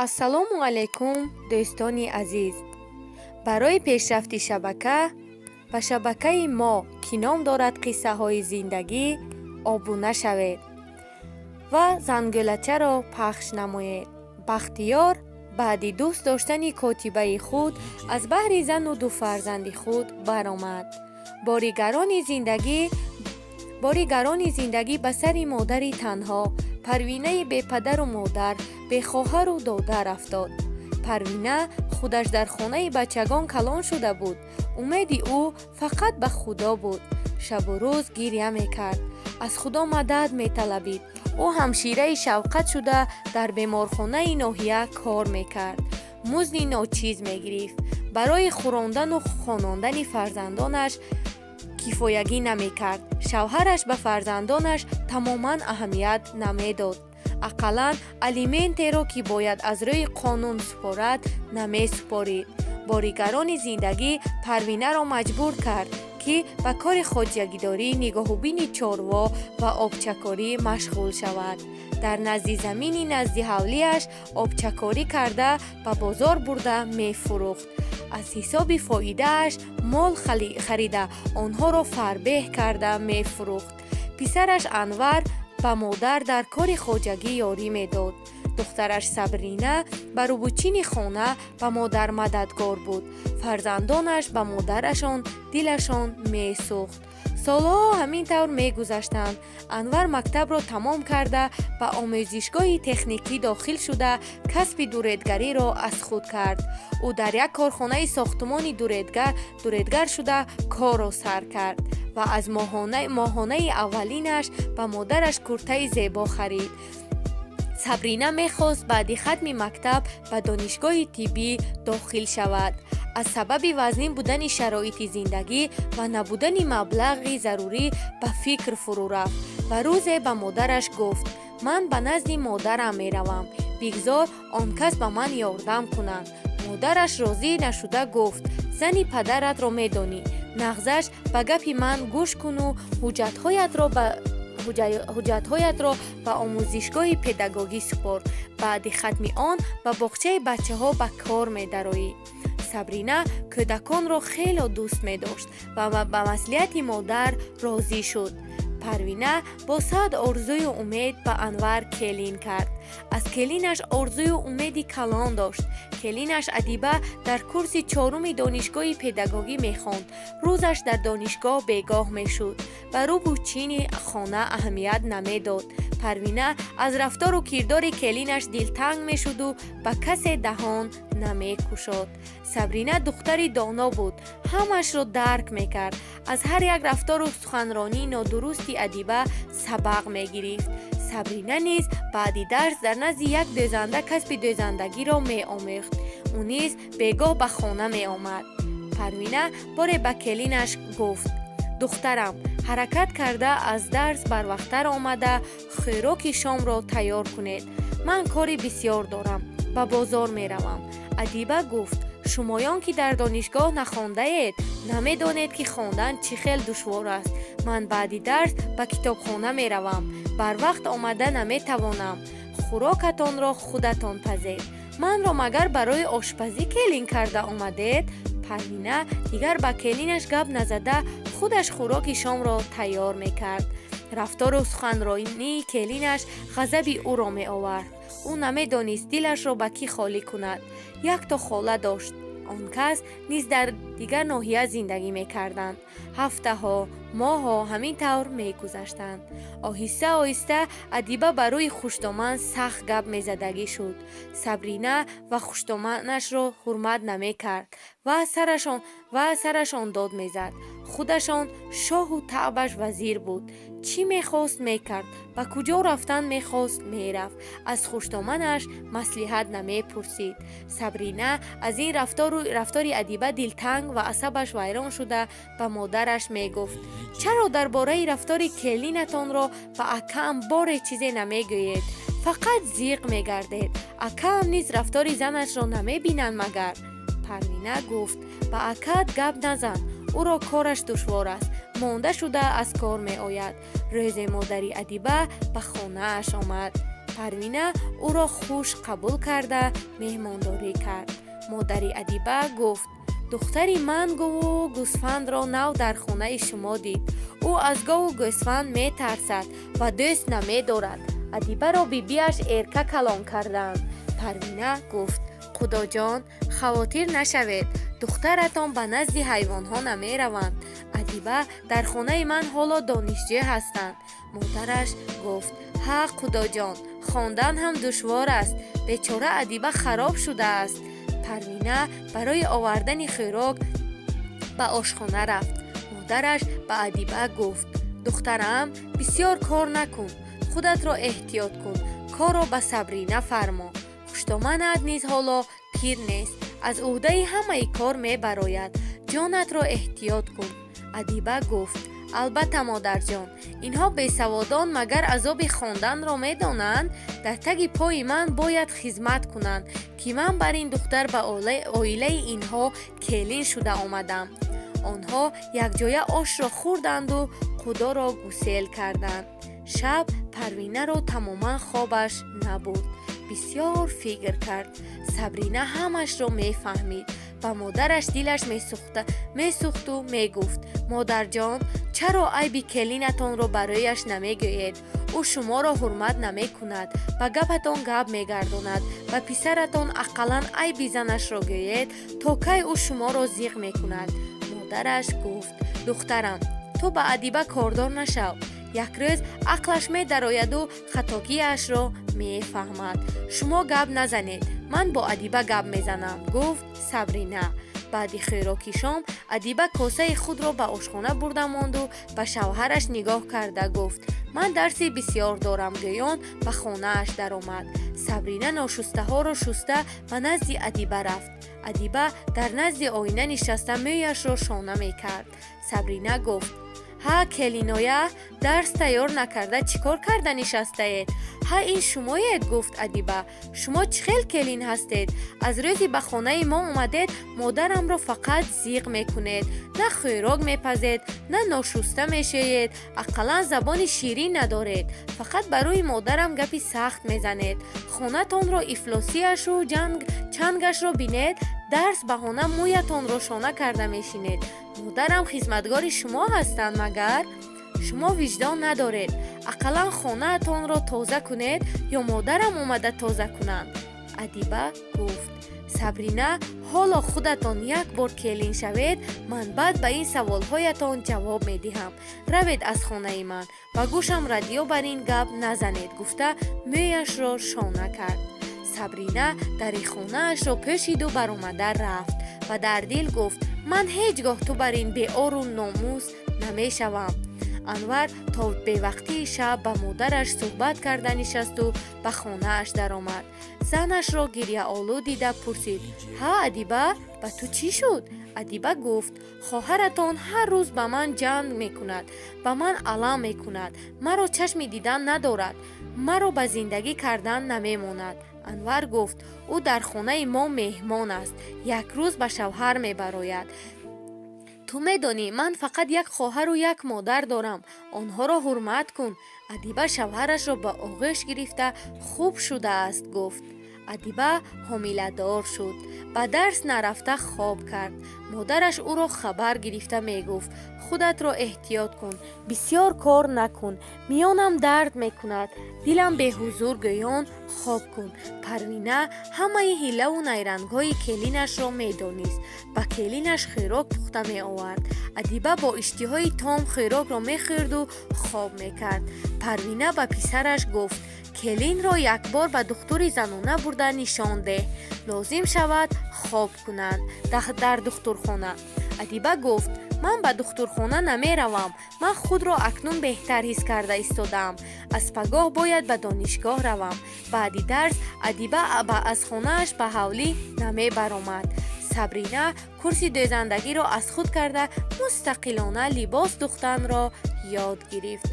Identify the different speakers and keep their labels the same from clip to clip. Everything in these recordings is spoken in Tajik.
Speaker 1: Ассалому алайкум, дӯстони азиз! Барои пешрафти шабака ба шабакаи мо, ки ном дорад «Қиссаҳои зиндагӣ», обуна шавед ва зангӯлачаро пахш намоед. Бахтиёр баъди дӯст доштани котибаи худ аз баҳри зану ду фарзанди худ баромад. Бори гарони зиндагӣ ба сари модари танҳо, Парвинаи бепадару модар, бехоҳару додар афтод. Парвина худаш дар хонаи бачагон калон шуда буд. Умеди ӯ фақат ба Худо буд. Шабу рӯз гиря мекард, аз Худо мадад металабид. Ӯ ҳамшираи Шавқат шуда, дар беморхонаи ноҳия кор мекард, музди ночиз мегирифт. Барои хӯрондану хонондани фарзандонаш кифоягӣ намекард. Шавҳараш ба фарзандонаш тамоман аҳамият намедод, ақаллан алиментеро, ки бояд аз рӯи қонун супорад, намесупорид. Бори гарони зиндагӣ Парвинаро маҷбур кард, ки ба кори хоҷагидорӣ, нигоҳубини чорво ва обчакорӣ машғул шавад. Дар назди замини назди ҳавлиаш обчакорӣ карда, ба бозор бурда мефурӯхт. Аз ҳисоби фоидааш мол харида, онҳоро фарбеҳ карда мефурӯхт. Писараш Анвар ба модар дар кори хоҷагӣ ёрӣ медод. Духтараш Сабрина ба рӯбучини хона ба модар мададгор буд. Фарзандонаш ба модарашон дилашон месӯхт. Солҳо ҳамин тавр мегузаштанд. Анвар мактабро тамом карда, ба омӯзишгоҳи техникӣ дохил шуда, касби дуредгариро аз худ кард. Ӯ дар як корхонаи сохтумони дуредгар шуда корро сар кард ва аз моҳонаи аввалинаш ба модараш куртаи зебо харид. Сабрина мехост баъди хатми мактаб ба донишгоҳи тиббӣ дохил шавад. Аз сабаби вазнин будани шароити зиндагӣ ва набудани маблағи зарурӣ ба фикр фурӯ рафт ва рӯзе ба модараш гуфт: «Ман ба назди модарам меравам, бигзор он кас ба ман ёрдам кунанд». Модараш розӣ нашуда гуфт: «Зани падаратро медонӣ, нағзаш ба гапи ман гӯш куну ҳуҷҷатҳоятро ба омӯзишгоҳи педагогӣ супор. Баъди хатми он ба боғчаи бачаҳо ба кор медароӣ». Сабрина кӯдаконро хело дӯст медошт ва ба маслиҳати модар розӣ шуд. Парвина бо сад орзую умед ба Анвар келин кард. Аз келинаш орзую умеди калон дошт. Келинаш Адиба дар курси чоруми донишгоҳи педагогӣ мехонд. Рӯзаш дар донишгоҳ бегоҳ мешуд, ба рӯбу чини хона аҳамият намедод. Парвина аз рафтору кирдори келинаш дилтанг мешуду ба касе даҳон намекушод. Сабрина духтари доно буд, ҳамашро дарк мекард. Аз ҳар як рафтору суханронии нодурусти Адиба сабақ мегирифт. Сабрина низ баъди дарс дар назди як дӯзанда касби дӯзандагиро меомӯхт. Ӯ низ бегоҳ ба хона меомад. Парвина боре ба келинаш гуфт: «Духтарам, ҳаракат карда аз дарс барвақттар омада, хӯроки шомро тайёр кунед. Ман кори бисьёр дорам, ба бозор меравам». Адиба гуфт: «Шумоён, ки дар донишгоҳ нахондаед, намедонед, ки хондан чӣ хел душвор аст. Ман баъди дарс ба китобхона меравам, барвақт омада наметавонам. Хӯрокатонро худатон пазед. Манро магар барои ошпазӣ келин карда омадед?» Парвина дигар ба келинаш гап назада, худаш хӯроки шомро тайёр мекард. Рафтору суханронии келинаш ғазаби ӯро меовард. Ӯ намедонист, дилашро ба кӣ холӣ кунад. Якто хола дошт, он кас низ дар дигар ноҳия зиндагӣ мекарданд. Ҳафтаҳо, моҳҳо ҳамин тавр мегузаштанд. Оҳиста оҳиста Адиба ба рӯи хушдоман сахт гап мезадагӣ шуд. Сабрина ва хушдоманашро ҳурмат намекард ва сарашон дод мезад. Худашон шоҳу таъбаш вазир буд, чӣ мехост мекард, ба куҷо рафтан мехост мерафт, аз хушдоманаш маслиҳат намепурсид. Сабрина аз ин рафтори Адиба дилтанг ва асабаш вайрон шуда, ба модараш мегуфт: «Чаро дар бораи рафтори келинатонро ба акаам боре чизе намегӯед? Фақат зиқ мегардед. Акаам низ рафтори занашро намебинанд магар?» Парвина гуфт: «Ба акаат гап назан, ӯро кораш душвор аст, монда шуда аз кор меояд». Рӯзе модари Адиба ба хонааш омад. Парвина ӯро хуш қабул карда, меҳмондорӣ кард. Модари Адиба гуфт: «Духтари ман гову гӯсфандро нав дар хонаи шумо дид. Ӯ аз гову гӯсфанд метарсад ва дӯст намедорад. Адибаро бибиаш Эрка калон кардаанд». Парвина гуфт: «Худоҷон, хавотир нашавед, духтаратон ба назди ҳайвонҳо намераванд. Адиба дар хонаи ман ҳоло донишҷӯ ҳастанд». Модараш гуфт: «Ҳа, худоҷон, хондан ҳам душвор аст. Бечора Адиба хароб шудааст». Парвина барои овардани хӯрок ба ошхона рафт. Модараш ба Адиба гуфт: «Духтарам, бисёр кор накун, худатро эҳтиёт кун, корро ба Сабрина фармо. Хуштоманат низ ҳоло пир нест, аз ӯҳдаи ҳамаи кор мебарояд. Ҷонатро эҳтиёт кун». Адиба гуфт: «Албатта, модарҷон, инҳо бесаводон магар азоби хонданро медонанд? Дар таги пои ман бояд хизмат кунанд, ки ман бар ин духтар ба оилаи инҳо келин шуда омадам». Онҳо якҷоя ошро хӯрданду худоро гусел карданд. Шаб Парвинаро тамоман хобаш набурд. Бисёр фикр кард. Сабрина ҳамашро мефаҳмид. Ба модараш дилаш месӯхту мегуфт: «Модарҷон, чаро айби келинатонро барояш намегӯед? Ӯ шуморо ҳурмат намекунад, ба гапатон гап мегардонад. Ба писаратон ақаллан айби занашро гӯед. То кай ӯ шуморо зиқ мекунад?» Модараш гуфт: «Духтарам, ту ба Адиба кордор нашав. Як рӯз ақлаш медарояду хатогиашро мефаҳмад. Шумо гап назанед, ман бо Адиба гап мезанам», гуфт Сабрина. Баъди хӯроки шом Адиба косаи худро ба ошхона бурда монду ба шавҳараш нигоҳ карда гуфт: «Ман дарси бисёр дорам», гӯён ба хонааш даромад. Сабрина ношустаҳоро шуста ба назди Адиба рафт. Адиба дар назди оина нишаста мӯяшро шона мекард. Сабрина гуфт: «Ҳа, келиноя, дарс тайёр накарда чӣ кор карда нишастаед?» «Ҳа, ин шумоед», гуфт Адиба. «Шумо чӣ хел келин ҳастед? Аз рӯзи ба хонаи мо омадед, модарамро фақат зиқ мекунед. На хӯрок мепазед, на ношуста мешӯед, ақаллан забони ширин надоред. Фақат барои модарам гапи сахт мезанед. Хонатонро ифлосиашу чангашро бинед. Дарс баҳона мӯятонро шона карда мешинед. Модарам хизматгори шумо ҳастанд магар? Шумо виҷдон надоред. Ақаллан хонаатонро тоза кунед ё модарам омада тоза кунанд». Адиба гуфт: «Сабрина, ҳоло худатон як бор келин шавед, ман баъд ба ин саволҳоятон ҷавоб медиҳам. Равед аз хонаи ман, ба гӯшам радио бар ин гап назанед», гуфта мӯяшро шона кард. Сабрина дари хонаашро пӯшиду баромада рафт ва дар дил гуфт: «Ман ҳеҷ гоҳ ту бар ин беору номус намешавам». Анвар то бевақтии шаб ба модараш суҳбат карда нишасту ба хонааш даромад. Занашро гирьяолуд дида пурсид: «Ҳа, Адиба, ба ту чӣ шуд?» Адиба гуфт: «Хоҳаратон ҳар рӯз ба ман ҷанг мекунад, ба ман алам мекунад, маро чашми дидан надорад, маро ба зиндагӣ кардан намемонад». Анвар гуфт: «Ӯ дар хонаи мо меҳмон аст, як рӯз ба шавҳар мебарояд. Ту медонӣ, ман фақат як хоҳару як модар дорам, онҳоро ҳурмат кун». Адиба шавҳарашро ба оғӯш гирифта, хуб шудааст гуфт. Адиба ҳомиладор шуд. Ба дарс нарафта хоб кард. Модараш ӯро хабар гирифта мегуфт: «Худатро эҳтиёт кун, бисёр кор накун, миёнам дард мекунад, дилам беҳузур», гӯён хоб кун. Парвина ҳамаи ҳилаву найрангҳои келинашро медонист. Ба келинаш хӯрок пухта меовард. Адиба бо иштиҳои том хӯрокро мехӯрду хоб мекард. Парвина ба писараш гуфт: «Келинро якбор ба духтури занона бурда нишон деҳ, лозим шавад хоб кунанд дар духтурхона». Адиба гуфт: «Ман ба духтурхона намеравам, ман худро акнун беҳтар ҳис карда истодаам. Аз пагоҳ бояд ба донишгоҳ равам». Баъди дарс Адиба аз хонааш ба ҳавлӣ намебаромад. Сабрина курси дӯзандагиро аз худ карда, мустақилона либос духтанро ёд гирифт.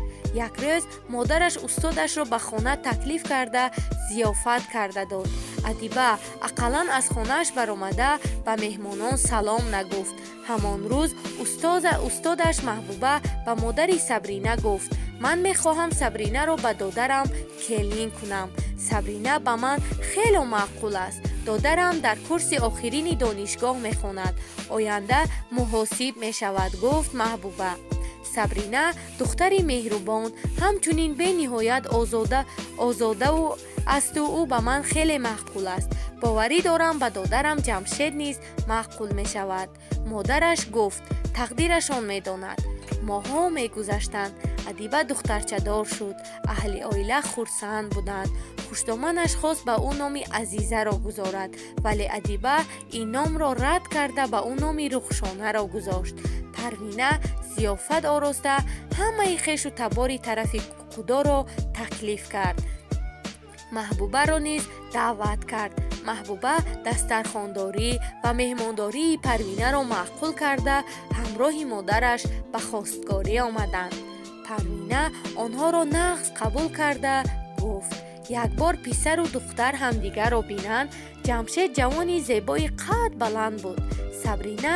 Speaker 1: Як рӯз модараш устодашро ба хона таклиф карда, зиёфат карда дод. Адиба ақаллан аз хонааш баромада ба меҳмонон салом нагуфт. Ҳамон рӯз устодаш Маҳбуба ба модари Сабрина гуфт: Ман мехоҳам Сабринаро ба додарам келин кунам. Сабрина ба ман хело маъқул аст. Додарам дар курси охирини донишгоҳ мехонад, оянда муҳосиб мешавад, гуфт Маҳбуба. Сабрина духтари меҳрубон, ҳамчунин бениҳоят озодау асту ӯ ба ман хеле маъқул аст. Боварӣ дорам, ба додарам Ҷамшед низ маъқул мешавад. Модараш гуфт: тақдирашон медонад. Моҳҳо мегузаштанд. Адиба духтарчадор шуд. Аҳли оила хурсанд буданд. Хушдоманаш хост ба ӯ номи Азизаро гузорад, вале Адиба ин номро рад карда, ба ӯ номи Рухшонаро гузошт. Парвина зиёфат ороста, ҳамаи хешу табори тарафи Худоро таклиф кард, Маҳбубаро низ даъват кард. Маҳбуба дастархондорӣ ва меҳмондории Парвинаро маъқул карда, ҳамроҳи модараш ба хостгорӣ омаданд. Парвина онҳоро нағз қабул карда гуфт: як бор писару духтар ҳамдигарро бинанд. Ҷамшед ҷавони зебои қад баланд буд. Сабрина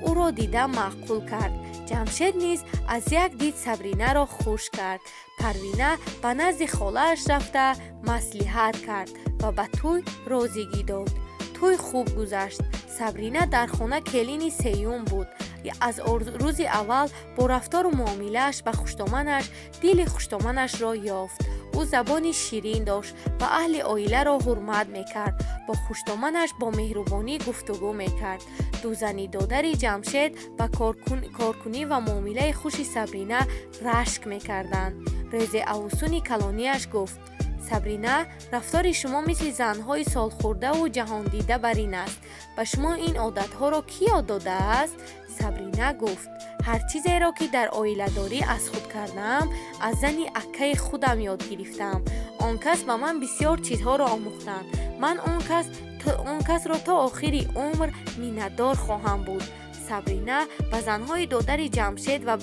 Speaker 1: ӯро дида маъқул кард. Ҷамшед низ аз як дид Сабринаро хуш кард. Парвина ба назди холааш рафта маслиҳат кард ва ба тӯй розигӣ дод. Тӯй хуб гузашт. Сабрина дар хона келини сеюм буд. Аз рӯзи аввал бо рафтору муомилааш ба хуштоманаш дили хуштоманашро ёфт. Ӯ забони ширин дошт ва аҳли оиларо ҳурмат мекард. Бо хуштоманаш бо меҳрубонӣ гуфтугӯ мекард. Ду зани додари Ҷамшед ба коркунӣ ва муомилаи хуши Сабрина рашк мекарданд. Рӯзе авусуни калонияш гуфт: Сабрина, рафтори шумо мисли занҳои солхӯрдаву ҷаҳондида бар ин аст. Ба шумо ин одатҳоро кӣ ёд додааст? Сабрина гуфт: ҳар чизеро, ки дар оиладорӣ аз худ кардаам, аз зани аккаи худам ёд гирифтаам. Он кас ба ман бисёр чизҳоро омӯхтанд. Ман он касро то охири умр миннатдор хоҳам буд. Сабрина ба занҳои додари Ҷамшед ва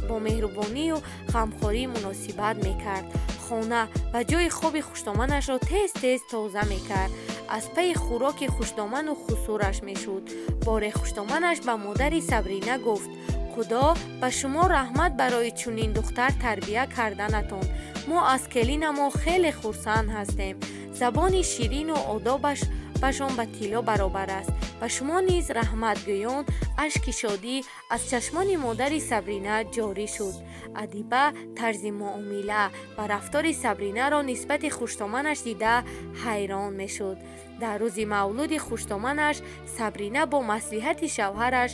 Speaker 1: бо меҳрубонию ғамхорӣ муносибат мекард. Хона ва ҷои хоби хуштоманашро тез тез тоза мекард. Аз пайи хӯроки хуштоману хусураш мешуд. Боре хуштоманаш ба модари Сабрина гуфт: худо ба шумо раҳмат барои чунин духтар тарбия карданатон. Мо аз келинамо хеле хурсанд ҳастем. Забони ширину одобаш башон ба тилло баробар аст. Ба шумо низ раҳмат, гӯён ашки шодӣ аз чашмони модари Сабрина ҷорӣ шуд. Адиба тарзи муомила ва рафтори Сабринаро нисбати хуштоманаш дида ҳайрон мешуд. Дар рӯзи мавлуди хуштоманаш Сабрина бо маслиҳати шавҳараш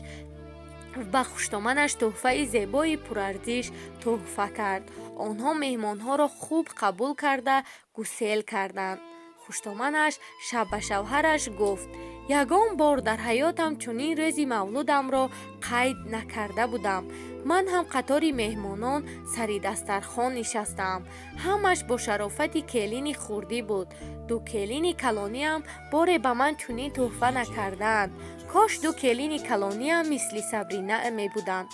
Speaker 1: ба хуштоманаш тӯҳфаи зебои пурарзиш тӯҳфа кард. Онҳо меҳмонҳоро хуб қабул карда, гусел карданд. Хуштоманаш шаб ба шавҳараш гуфт: ягон бор дар ҳаётам чунин рӯзи мавлудамро қайд накарда будам. Ман ҳам қатори меҳмонон сари дастархон нишастаам. Ҳамаш бо шарофати келини хурдӣ буд. Ду келини калониам боре ба ман чунин тӯҳфа накардаанд. Кош ду келини калониам мисли Сабрина мебуданд.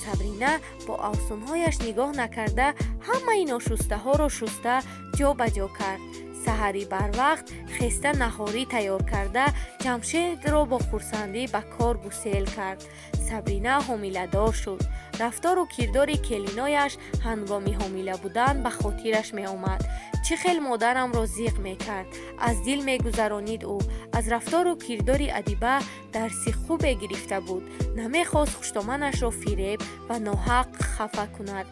Speaker 1: Сабрина бо афсунҳояш нигоҳ накарда, ҳамаи ношустаҳоро шуста ҷо ба ҷо кард. Саҳарӣ барвақт хеста, наҳорӣ тайёр карда, Ҷамшедро бо хурсандӣ ба кор гусел кард. Сабрина ҳомиладор шуд. Рафтору кирдори келинояш ҳангоми ҳомила будан ба хотираш меомад. Чӣ хел модарамро зиқ мекард, аз дил мегузаронид. Ӯ аз рафтору кирдори Адиба дарси хубе гирифта буд. Намехост хуштоманашро фиреб ва ноҳақ хафа кунад.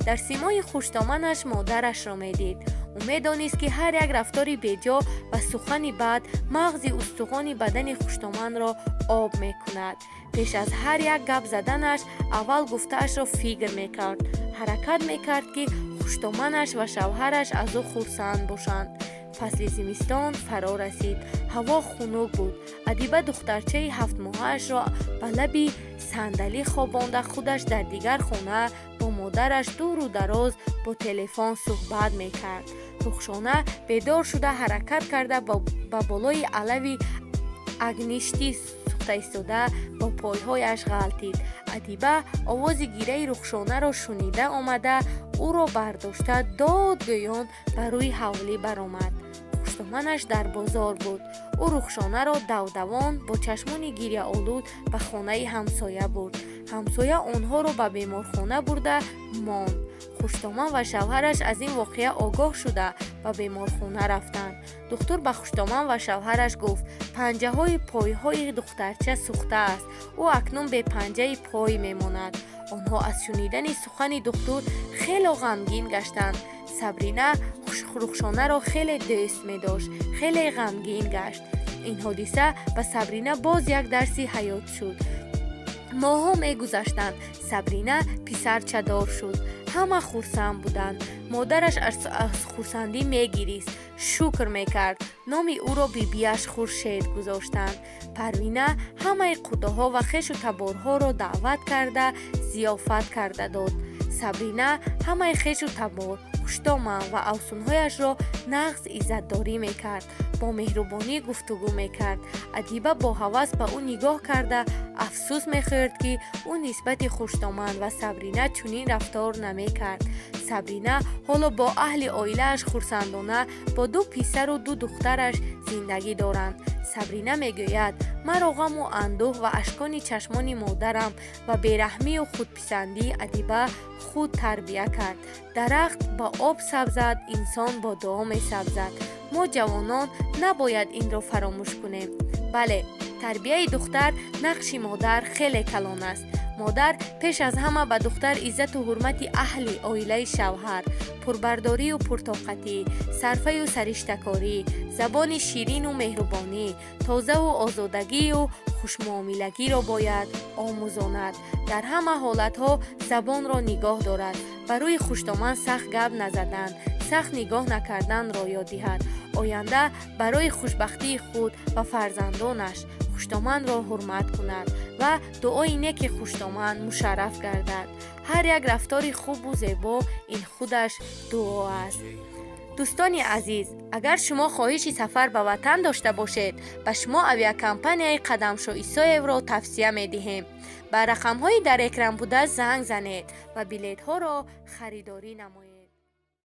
Speaker 1: Дар симои хуштоманаш модарашро медид. Ӯ медонист, ки ҳар як рафтори беҷо ва сухани бад мағзи устухони бадани хуштоманро об мекунад. Пеш аз ҳар як гап заданаш аввал гуфтаашро фикр мекард. Ҳаракат мекард, ки хуштоманаш ва шавҳараш аз ӯ хурсанд бошанд. Фасли зимистон фаро расид. Ҳаво хунук буд. Адиба духтарчаи ҳафтмоҳаашро ба лаби сандалӣ хобонда, худаш дар дигар хона бо модараш дуру дароз бо телефон суҳбат мекард. Рухшона бедор шуда, ҳаракат карда, ба болои алави агништи сӯхта истода бо пойҳояш ғалтид. Адиба овози гираи Рухшонаро шунида омада, ӯро бардошта, дод гӯён ба рӯи ҳавлӣ баромад. Хуштоманаш дар бозор буд. Ӯ Рухшонаро давдавон бо чашмони гирьяолуд ба хонаи ҳамсоя бурд. Ҳамсоя онҳоро ба беморхона бурда монд. Хуштоман ва шавҳараш аз ин воқеа огоҳ шуда, ба беморхона рафтанд. Духтур ба Хуштоман ва шавҳараш гуфт: панҷаҳои пойҳои духтарча сӯхтааст, ӯ акнун бе панҷаи пой мемонад. Онҳо аз шунидани сухани духтур хело ғамгин гаштанд. Сабрина Рухшонаро хеле дӯст медошт, хеле ғамгин гашт. Ин ҳодиса ба Сабрина боз як дарси ҳаёт шуд. Моҳҳо мегузаштанд. Сабрина писарчадор шуд. Ҳама хурсанд буданд. Модараш аз хурсандӣ мегирист, шукр мекард. Номи ӯро бибиаш Хуршед гузоштанд. Парвина ҳамаи қудаҳо ва хешу таборҳоро даъват карда, зиёфат карда дод. Сабрина ҳамаи хешу табор, хуштоман ва авсунҳояшро нағз иззатдорӣ мекард, бо меҳрубонӣ гуфтугӯ мекард. Адиба бо ҳавас ба ӯ нигоҳ карда, афсӯс мехӯрд, ки ӯ нисбати Хуштоман ва Сабрина чунин рафтор намекард. Сабрина ҳоло бо аҳли оилааш хурсандона бо ду писару ду духтараш зиндагӣ доранд. Сабрина мегӯяд: маро ғаму андӯҳ ва ашкони чашмони модарам ва бераҳмию худписандии Адиба худ тарбия кард. Дарахт ба об сабзад, инсон бо дуо месабзад. Мо, ҷавонон, набояд инро фаромӯш кунем. Бале, тарбияи духтар нақши модар хеле калон аст. Модар пеш аз ҳама ба духтар иззату ҳурмати аҳли оилаи шавҳар, пурбардорию пуртоқатӣ, сарфаю сариштакорӣ, забони ширину меҳрубонӣ, тозаву озодагию хушмуомилагиро бояд омӯзонад. Дар ҳама ҳолатҳо забонро нигоҳ дорад, ба рӯи хуштоман сахт гап назадан, сахт нигоҳ накарданро ёд диҳад. Оянда барои хушбахтии худ ва фарзандонаш хуштоманро ҳурмат кунад ва дуои неки хуштоман мушарраф гардад. Ҳар як рафтори хубу зебо ин худаш дуо аст. Дӯстони азиз, агар шумо хоҳиши сафар ба ватан дошта бошед, ба шумо авиакомпанияи Қадамшо Исоевро тавсия медиҳем. Ба рақамҳои дар экран буда занг занед ва билетҳоро харидорӣ намоед.